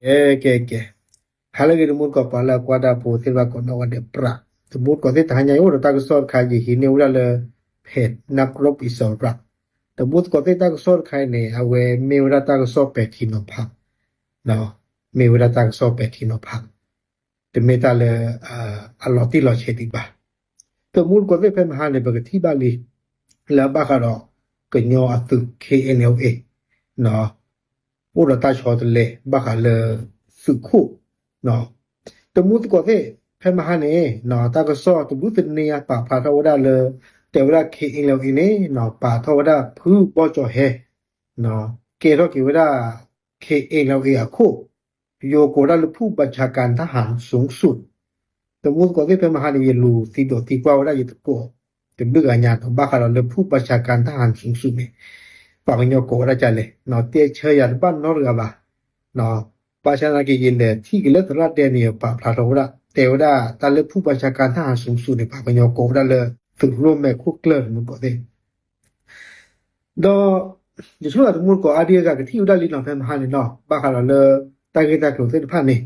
ကဲ ကဲ ကဲ, ဟါလၢအဂ့ၤ တမူတကိး ပှၤလၢအကွၢ်တၢ်ဖိသ့ၣ်တဖၣ်ကိးနီၢ်ဂၤဒဲး ပြး, တမူတကိးသ့ၣ် တဟါညါအံၤ အိၣ်ဒီးတၢ်ကစီၣ်တခါ ယဟံးန့ၢ်ဝဲဒၣ်လၢ ဖဲးနၢ်ကရိးအံၣ်စရး, တမူတကိးသ့ၣ် တၢ်ကစီၣ်တခါအံၤန့ၣ် အဝဲမ့ၢ်ဝဲဒၣ်တၢ်ကစီၣ်ပဲာ်ထံနီၤဖး, မ့ၢ်ဝဲဒၣ်တၢ်ကစီၣ်ပဲာ်ထံနီၤဖး, တမ့ၢ်တၢ်လၢ အလီၤတံၢ်လီၤဆဲးဒံးဘၣ်. တမူတကိးသ့ၣ် ဖဲမဟါန့ၣ် ပကထံၣ်ဘၣ်လံ လၢအဘၣ်ဃးဒီး ကညီအသုး K N L A အိၣ်ဒီးတၢ်ဆီတလဲ ဘၣ်ဃးလၢ သုးခိၣ်, တမူတကိးသ့ၣ် ဖဲမဟါန့ၣ် တၢ်ကစီၣ်တဘျုးတနံၤညါ ပာ်ဖျါထီၣ်ဝဲဒၣ်လၢ တဲဝဲဒၣ် K N L A န့ၣ် ပာ်ထီၣ်ဝဲဒၣ်ဖုဘီကၠီၤဟဲ ကဲထီၣ်က့ၤဝဲဒၣ် K N L A အခိၣ်, ယိၤကိးဝဲဒၣ်လၢ ဖုဘၣ်ဆၣ်ကၣ်တၢ်ဟၣ်စုစူး, တမူတကိးသ့ၣ် ဖဲမဟါန့ၣ် ယလူၤသံဒိးသံကွၢ်ဝဲဒၣ်ယသကိး တဘျုးဂၤညါ ဘၣ်ဃးဒီးလၢ ဖုဘၣ်ဆၣ်ကၣ်တၢ်ဟၣ်စုစူးန့ၣ် ပှၤကညီကိးဝဲဒၣ်ဒ်လဲၣ်, တဲဆၢယၤတဘၣ်နီတဂၤဘၣ်. ဘၣ်ဆၣ်သနာ်က့ ယလဲၤထံၣ်က့ၤလၢသရၣ်ဒဲန့ၣ် ပာ်ဖျါထီၣ်ဝဲဒၣ် တဲဝဲဒၣ်တၢ်လၢ ဖုဘၣ်ဆၣ်ကၣ်တၢ်ဟၣ်စုစူးန့ၣ် ပှၤကညီကိးဝဲဒၣ်လၢ သုးရိၣ်မဲာ်ခိၣ်ကျၢၢ် တမူတကိးသ့ၣ် ဒီး ယဆိကမိၣ်တမူတကိးအါဒံအါဂၤ ကထံၣ်ဝဲဒၣ်လံနီၤ ဖဲမဟါန့ၣ်နီၤ ဘၣ်ဃးဒီးလၢ တၢ်ဂ့ၢ်တၢ်ကျိၤသ့ၣ်တဖၣ်န့ၣ်,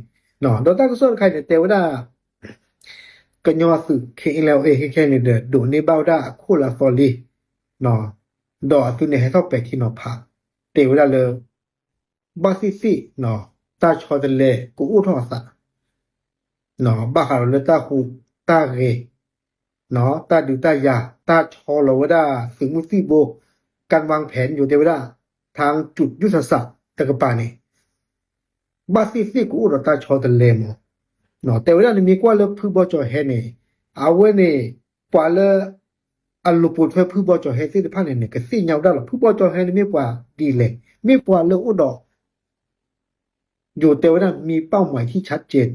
ဒီးတၢ်ကစီၣ်တခါအံၤန့ၣ် တဲဝဲဒၣ် ကညီသုး K N L A ခဲခဲန့ၣ်ဒီး ဒိးန့ၢ်ဘၣ်ဝဲဒၣ်အခိၣ်လၢအသီလံ, ဒီးအသုးန့ၣ်ဟဲထီၣ်ပဲာ်ထံနီၤဖး တဲဝဲဒၣ်လၢ ဘၣ်သ့ၣ်သ့ၣ် တၢ်ဆီတလဲကအိၣ်ထီၣ်အသး ဘၣ်ဃးဒီးလၢတၢ်ဟူးတၢ်ဂဲၤ, တၢ်ဒုးတၢ်ယၤ တၢ်ဆီလီၤဝဲဒၣ်သုးမုၢ်သံၣ်ဘိ ကၣ်ဝၣ်ဖဲး ယိၤတဲဝဲဒၣ် ထၣ်စုးယူၢ်သးစးတကပၤန့ၣ် ဘၣ်သ့ၣ်သ့ၣ်ကအိၣ်ဒီးတၢ်ဆီတလဲမး, တဲဝဲဒၣ်နမ့ၢ်ကွၢ်လၢဖုဘီကၠီၤဟဲန့ၣ် အဝဲန့ၣ် ပှၤလၢ အလူၤပိာ်ထွဲဖုဘီကၠီၤဟဲသ့ၣ်တဖၣ်န့ၣ်န့ၣ် ကသ့ၣ်ညါဝဲဒၣ်လီၤ ဖုဘီကၠီၤဟဲန့ၣ်မ့ၢ်ပှၤဒ်လဲၣ် မ့ၢ်ပှၤလၢအိၣ်ဒီး ယိၤတဲဝဲဒၣ် မံပာ်မွဲထံဆးကဲး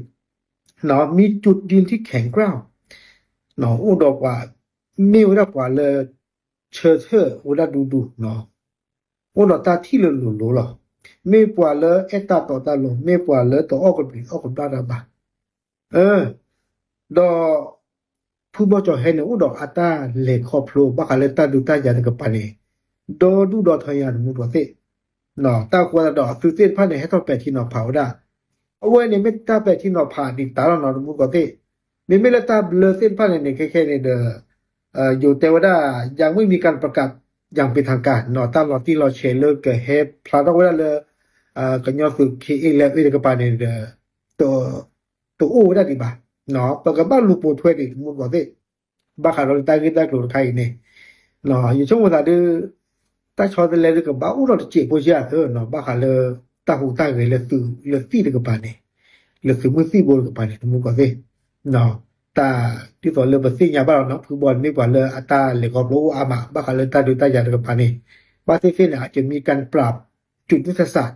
မံစုးဒံထံခဲၣ်ကြၢ် အိၣ်ဒီးပှၤ မ့ၢ်ဝဲဒၣ်ပှၤလၢ ဆၢထၢၣ်ဝဲဒၣ်ဒူဒူ အိၣ်ဒီးတၢ်ထံၣ်လၢလိၤလိၤလီၤ. မ့ၢ်ပှၤလၢအဲၣ်တၢ်တီတၢ်လိၤ မ့ၢ်ပှၤလၢတအီၣ်ကဘျံးအီၣ်ကဘျၣ်တၢ်ဘၣ်. ဒီး ဖုဘီကၠီၤဟဲန့ၣ် အိၣ်ဒီးအတၢ်လဲၤခီဖျိ ဘၣ်ဃးလၢတၢ်ဒုးတၢ်ယၤတကပၤန့ၣ် ဒီဒူၣ်ဒီထၢယၤ တမူတကိးသ့ၣ် တၢ်ဃိသတးဒီးအသုးသ့ၣ်တဖၣ်န့ၣ် ဟဲထီၣ်ပဲာ်ထံနီၤဖးဝဲဒၣ်. အဝဲန့ၣ်မ့ၢ်တၢ်ပဲာ်ထံနီၤဖးဒံးတၢ်လီၤနီၤ တမူတကိးသ့ၣ်. မ့မ့ၢ်လၢတၢ်ဘျၢသ့ၣ်တဖၣ်န့ၣ်န့ၣ် ခဲခဲန့ၣ်ဒီး ယိၤတဲဝဲဒၣ် ယမ့ၢ်မံကၣ်ပကၣ်ယၣ်ပ့ၤထၣ်ကၣ် တၢ်လီၤတံၢ်လီၤဆဲးလၢကဟဲဖျါထီၣ်ဝဲဒၣ်လၢ ကညီသုး K N L A တကပၤန့ၣ်ဒီး တအိၣ်ဝဲဒၣ်ဒံးဘၣ်. ပကဘၣ်လူၤပိာ်ထွဲဒံး တမူတကိးသ့ၣ် ဘၣ်ဃးဒီးတၢ်ဂ့ၢ်တၢ်ကျိၤတခါအံၤန့ၣ် ယဆိကမိၣ်သးဒီး တၢ်ဆီတလဲဒုးကဘၣ်အိၣ်ထီၣ်တစဲးဖိဆံးအသိးနီၤ ဘၣ်ဃးလၢ တၢ်ဟူးတၢ်ဂဲၤလၢသုးလၢသံၣ်တကပၤန့ၣ် လၢသုးမုၢ်သံၣ်ဘိတကပၤန့ၣ် တမူတကိးသ့ၣ် တၢ်ဒ်သိးလၢပသ့ၣ်ညါဘၣ်လီၤနီၤ ဖုဘီန့ၣ်မ့ၢ်ပှၤလၢအတၢ်လဲၤခီဖျိအိၣ်အါမး ဘၣ်ဃးလၢတၢ်ဒုးတၢ်ယၤတကပၤန့ၣ် ဘၣ်သ့ၣ်သ့ၣ်န့ၣ် အကမံကၣ်ပျၢ် စုးယူၢ်သးစး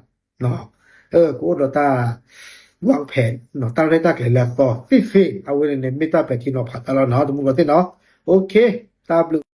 ကအိၣ်ဒီးတၢ် ဝၣ်ဖဲး တၢ်ရဲၣ်တၢ်ကျဲၤလၢအသီသ့ၣ်သ့ၣ် အဝဲန့ၣ်န့ၣ် မ့ၢ်တၢ်ပဲာ်ထံနီၤဖးတၢ်လီၤနီၤ တမူတကိးသ့ၣ်နီၤ. တၢ်ဘျုး